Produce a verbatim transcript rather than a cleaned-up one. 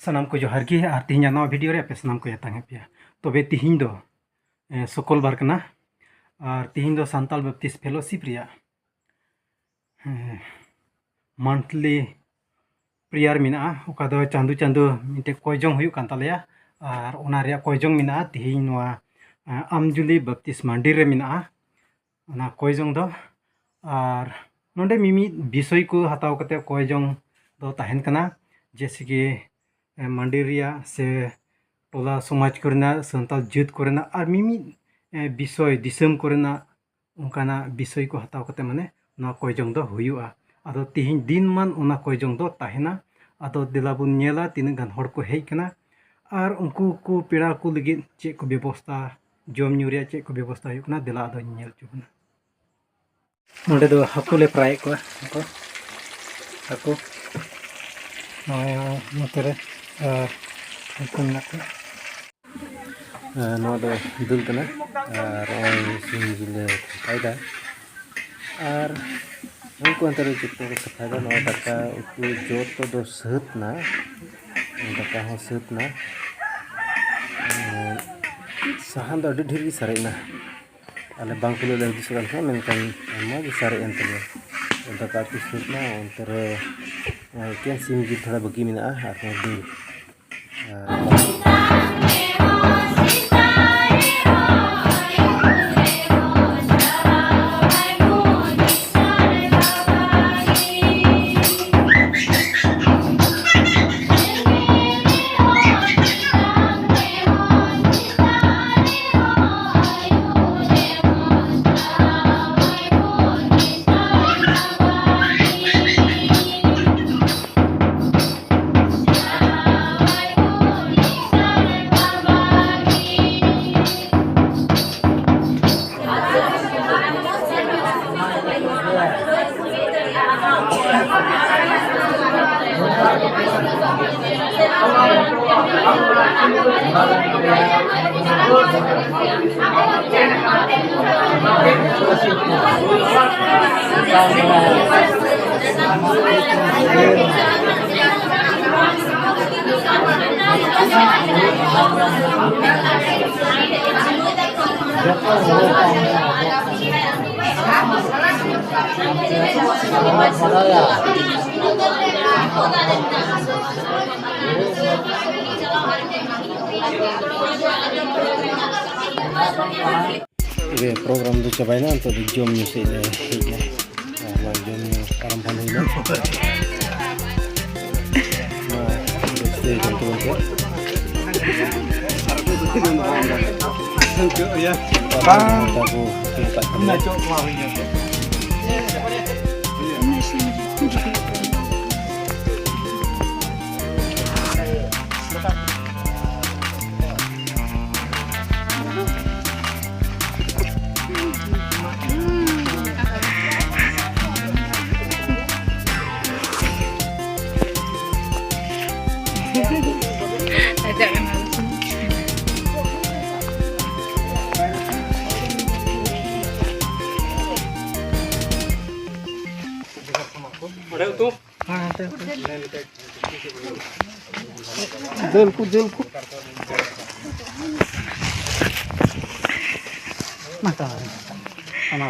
ᱥᱟᱱᱟᱢ ᱠᱚ ᱡᱚᱦᱟᱨ ᱜᱮ, ᱟᱨ ᱛᱮᱦᱮᱧᱟᱜ ᱱᱚᱣᱟ video ᱨᱮ ᱟᱯᱮ ᱥᱟᱱᱟᱢ ᱠᱚ ᱡᱟᱛᱟᱝ ᱦᱮᱡ ᱯᱮᱭᱟ᱾ ᱛᱚᱵᱮ ᱛᱮᱦᱮᱧ ᱫᱚ, ᱮ, ᱥᱩᱠᱚᱞᱵᱟᱨ ᱠᱟᱱᱟ, ᱟᱨ ᱛᱮᱦᱮᱧ ᱫᱚ ᱥᱟᱱᱛᱟᱲ Baptist Fellowship ᱨᱮᱭᱟᱜ, ᱮ, monthly prayer ᱢᱮᱱᱟᱜᱼᱟ, ᱚᱠᱟ ᱫᱚ ᱪᱟᱸᱫᱚ ᱪᱟᱸᱫᱚ ᱢᱤᱫᱴᱮᱡ ᱠᱚᱭᱡᱚᱝ ᱦᱩᱭᱩᱜ ᱠᱟᱱ ᱛᱟᱞᱮᱭᱟ᱾ ᱟᱨ ᱚᱱᱟ ᱨᱮᱭᱟᱜ ᱠᱚᱭᱡᱚᱝ ᱢᱮᱱᱟᱜᱼᱟ ᱛᱮᱦᱮᱧ ᱱᱚᱣᱟ, ᱮ, ᱟᱢᱡᱩᱞᱤ Baptist ᱢᱟᱱᱰᱤ ᱨᱮ ᱢᱮᱱᱟᱜᱼᱟ᱾ ᱚᱱᱟ ᱠᱚᱭᱡᱚᱝ ᱫᱚ, ᱟᱨ ᱱᱚᱰᱮ ᱢᱤᱢᱤᱫ ᱵᱤᱥᱚᱭ ᱠᱚ ᱦᱟᱛᱟᱣ ᱠᱟᱛᱮ ᱠᱚᱭᱡᱚᱝ ᱫᱚ ᱛᱟᱦᱮᱱ ᱠᱟᱱᱟ, ᱡᱮᱭᱥᱮ ᱠᱤ, ᱮ, ᱢᱟᱱᱰᱤ ᱨᱮᱭᱟᱜ ᱥᱮ ᱴᱚᱞᱟ ᱥᱚᱢᱟᱡᱽ ᱠᱚᱨᱮᱱᱟᱜ, ᱥᱟᱱᱛᱟᱲ ᱡᱟᱹᱛ ᱠᱚᱨᱮᱱᱟᱜ, ᱟᱨ ᱢᱤᱢᱤᱫ, ᱮ, ᱵᱤᱥᱚᱭ, ᱫᱤᱥᱚᱢ ᱠᱚᱨᱮᱱᱟᱜ ᱚᱱᱠᱟᱱᱟᱜ ᱵᱤᱥᱚᱭ ᱠᱚ ᱦᱟᱛᱟᱣ ᱠᱟᱛᱮ, ᱢᱟᱱᱮ, ᱱᱚᱣᱟ ᱠᱚᱭᱡᱚᱝ ᱫᱚ ᱦᱩᱭᱩᱜᱼᱟ᱾ ᱟᱫᱚ ᱛᱮᱦᱮᱧ ᱫᱤᱱ ᱢᱟᱱ ᱚᱱᱟ ᱠᱚᱭᱡᱚᱝ ᱫᱚ ᱛᱟᱦᱮᱱᱟ᱾ ᱟᱫᱚ ᱫᱮᱞᱟ ᱵᱚᱱ ᱧᱮᱞᱟ ᱛᱤᱱᱟᱹᱜ ᱜᱟᱱ ᱦᱚᱲ ᱠᱚ ᱦᱮᱡ ᱠᱟᱱᱟ, ᱟᱨ ᱩᱱᱠᱩ ᱠᱚ ᱯᱮᱲᱟ ᱠᱚ ᱞᱟᱹᱜᱤᱫ ᱪᱮᱫ ᱠᱚ ᱵᱮᱵᱚᱥᱛᱟ, ᱡᱚᱢ ᱧᱩ ᱨᱮᱭᱟᱜ ᱪᱮᱫ ᱠᱚ ᱵᱮᱵᱚᱥᱛᱟ ᱦᱩᱭᱩᱜ ᱠᱟᱱᱟ, ᱫᱮᱞᱟ ᱟᱫᱚᱧ ᱧᱮᱞ ᱦᱚᱪᱚ ᱵᱚᱱᱟ᱾ ᱱᱚᱰᱮ ᱫᱚ ᱦᱟᱹᱠᱩ ᱞᱮ ᱯᱷᱨᱟᱭᱮᱫ ᱠᱚᱣᱟ᱾ ᱦᱟᱹᱠᱩ, ᱦᱟᱹᱠᱩ ᱱᱚᱜᱼᱚᱭ ᱱᱚᱛᱮ ᱨᱮ, ᱟᱨ ᱦᱟᱹᱠᱩ ᱢᱮᱱᱟᱜ ᱠᱚᱣᱟ᱾ ᱟᱨ ᱱᱚᱣᱟ ᱫᱚ ᱫᱟᱹᱞ ᱠᱟᱱᱟ, ᱟᱨ ᱱᱚᱜᱼᱚᱭ ᱥᱤᱢ ᱡᱤᱞ ᱞᱮ ᱥᱟᱯᱷᱟᱭᱮᱫᱟ᱾ ᱟᱨ ᱩᱱᱠᱩ ᱚᱱᱛᱮ ᱨᱮ ᱪᱮᱫ ᱠᱚ ᱥᱟᱯᱷᱟᱭᱮᱫᱟ, ᱱᱚᱣᱟ ᱫᱟᱠᱟ ᱩᱛᱩ ᱡᱚᱛᱚ ᱫᱚ ᱥᱟᱹᱛ ᱱᱟ, ᱫᱟᱠᱟ ᱦᱚᱸ ᱥᱟᱹᱛ ᱱᱟ᱾ ᱟᱨ ᱥᱟᱦᱟᱱ ᱫᱚ ᱟᱹᱰᱤ ᱰᱷᱮᱨ ᱜᱮ ᱥᱟᱨᱮᱡ ᱮᱱᱟ᱾ ᱟᱞᱮ ᱵᱟᱝ ᱠᱩᱞᱟᱹᱜ ᱞᱮ ᱦᱩᱫᱤᱥᱚᱜ ᱠᱟᱱ ᱛᱟᱦᱮᱱᱟ, ᱢᱮᱱᱠᱷᱟᱱ ᱟᱭᱢᱟ ᱜᱮ ᱥᱟᱨᱮᱡ ᱮᱱ ᱛᱟᱞᱮᱭᱟ᱾ ᱫᱟᱠᱟ ᱩᱛᱩ ᱥᱟᱹᱛ ᱮᱱᱟ, ᱚᱱᱛᱮ ᱨᱮ, ᱮ, ᱮᱠᱮᱱ ᱥᱤᱢ ᱡᱤᱞ ᱛᱷᱚᱲᱟ ᱵᱟᱹᱠᱤ ᱢᱮᱱᱟᱜᱼᱟ, ᱟᱨ ᱱᱚᱣᱟ ᱫᱟᱹᱞ᱾ ᱟᱨ ᱨᱮ ᱯᱨᱳᱜᱨᱟᱢ ᱫᱚ ᱪᱟᱵᱟᱭᱮᱱᱟ, ᱱᱤᱛᱚᱜ ᱫᱚ ᱡᱚᱢ ᱧᱩ ᱥᱮᱫ ᱞᱮ ᱦᱮᱡ ᱮᱱᱟ᱾ ᱟᱨ ᱱᱚᱣᱟ ᱡᱚᱢ ᱧᱩ ᱟᱨᱟᱢᱵᱷᱚ ᱦᱩᱭᱱᱟ᱾ ᱱᱚᱣᱟ ᱵᱮᱥ ᱛᱮ ᱡᱚᱢ ᱛᱟᱵᱚᱱ ᱯᱮ᱾ ᱵᱟᱝ᱾ ᱱᱚᱝᱠᱟ ᱠᱚ ᱢᱮᱛᱟᱜ ᱠᱟᱱᱟ᱾ ᱚᱸᱰᱮ ᱩᱛᱩ? ᱫᱟᱹᱞ ᱠᱚ, ᱫᱟᱹᱞ ᱠᱚ᱾ ᱢᱟ ᱛᱟᱦᱚᱞᱮ, ᱚᱱᱟ